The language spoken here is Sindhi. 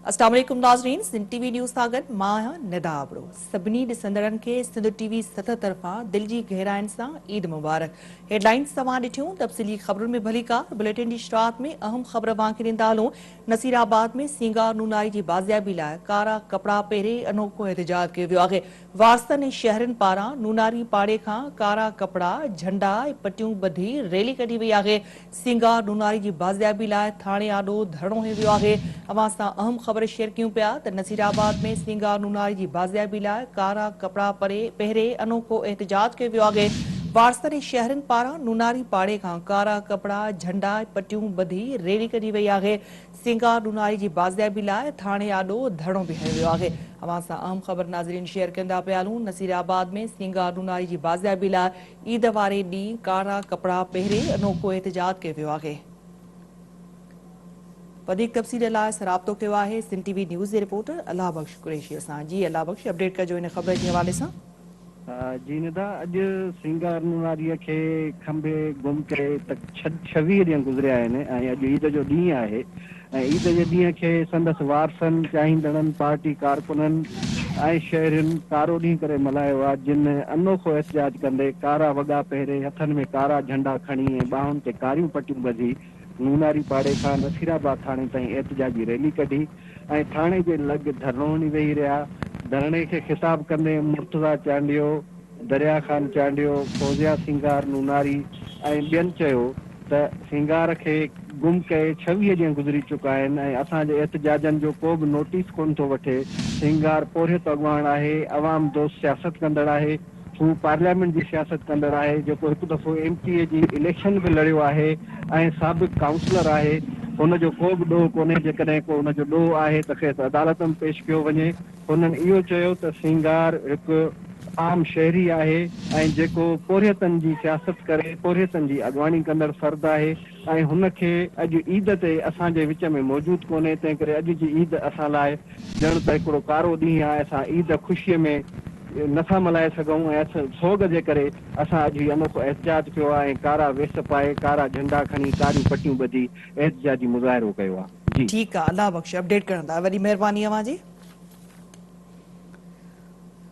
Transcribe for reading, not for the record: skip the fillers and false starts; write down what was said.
اسلام عليڪم ناظرين سنڌ ٽي وي نيوز سان گڏ مان آهيان ندا ابڙو سڀني ڏسندڙن کي سنڌ ٽي وي 7 طرفان دل جي گهراين سان عيد مبارڪ. هيڊلائنز توهان ڏٺيون تفصيلي خبرن ۾ ڀليڪار بليٽن جي شروعات ۾ اهم خبر اوهان کي ڏيندا هلون نصير آباد ۾ سينگار نوناري جي بازيابي لاء ڪارا ڪپڙا پهري انوکو احتجاج ڪيو ويو آهي وارثن ۽ شهرين پاران نوناري پاڙي کان ڪارا ڪپڙا، جهنڊا ۽ پٽيون ٻڌي ريلي ڪڍي وئي آهي. سينگار نوناري جي بازيابي لاء ٿاڻي آڏو ڌرڻو هنيو ويو آهي. اوهان سان اهم خبر شيئر ڪيون پيا ته نصير آباد ۾ سينگار نوناري جي بازيابي لاء ڪارا ڪپڙا پهري انوکو احتجاج ڪيو ويو آهي. وارثن ۽ شهرين پاران نوناري پاڙي کان ڪارا ڪپڙا، جهنڊا ۽ پٽيون ٻڌي ريلي ڪڍي وئي آهي. سينگار نوناري جي بازيابي لاء ٿاڻي آڏو ڌرڻو به هنيو ويو آهي. اوهان سان اهم خبر ناظرين شيئر ڪندا پيا هلون نصير آباد ۾ سينگار نوناري جي بازيابي لاء عيد واري ڏينهن ڪارا ڪپڙا پهري انوکو احتجاج ڪيو ويو آهي. وڌيڪ تفصيل لاء اسان رابطو ڪيو آهي سنڌ ٽي وي نيوز جي رپورٽر الله بخش قريشي سان جي الله بخش اپڊيٽ ڪجو ان خبر جي حوالي سان. جي ندا اڄ سينگار نوناريء کي کنڀي گم ڪئي ته 26 ڏينهن گذريا آهن ۽ اڄ عيد جو ڏينهن آهي ۽ عيد جي ڏينهن کي سندس وارثن، چاهيندڙن، پارٽي ڪارڪنن ۽ شهرين ڪارو ڏينهن ڪري ملهايو آهي جن انوکو احتجاج ڪندي ڪارا وڳا پهري هٿن ۾ ڪارا جهنڊا کڻي ۽ ٻانهن تي ڪاريون پٽيون ٻڌي نوناري پاڙي کان نصيرآباد ٿاڻي تائين احتجاجي ريلي ڪڍي ۽ ٿاڻي جي لڳ ڌرڻو هڻي ويهي رهيا. ڌرڻي کي خطاب ڪندي مرتضيٰ چانڊيو، دريا خان چانڊيو، فوزيا سينگار نوناري ۽ ٻين چيو ته سينگار کي گم ڪئي 26 ڏينهن گذري چڪا آهن ۽ اسان جي احتجاجن جو ڪو به نوٽيس ڪونه ٿو وٺي، سينگار پورهيت اڳواڻ آهي، عوام دوست سياست ڪندڙ آهي. هو پارليامينٽ جي سياست ڪندڙ آهي جيڪو هڪ دفعو ايم پي اي جي اليڪشن به لڙيو آهي ۽ سابق ڪائونسلر آهي هن جو ڪو به ڏوهه ڪونهي جيڪڏهن ڪو هن جو ڏوهه آهي ته کيس عدالت م پيش ڪيو وڃي هنن اهو چيو ته سينگار هڪ عام شهري آهي ۽ جيڪو پورهيتن جي سياست ڪري پورهيتن جي اڳواڻي ڪندڙ فرد آهي ۽ هن کي اڄ عيد تي اسان جي وچ ۾ موجود ڪونهي تنهن ڪري اڄ جي عيد اسان لاء ڄڻ ته هڪڙو ڪارو ڏينهن آهي، اسان عيد خوشيء ۾ نه ٿا ملهائي سگهون ۽ سوڳ جي ڪري اسان اڄ هي انوکو احتجاج ڪيو آهي ۽ ڪارا ويس پائي، ڪارا جهنڊا کڻي، ڪاريون پٽيون ٻڌي احتجاجي مظاهرو ڪيو آهي. جي. ٺيڪ آ الله بخش اپڊيٽ ڪرڻ لاء وڏي مهرباني اوهان جي.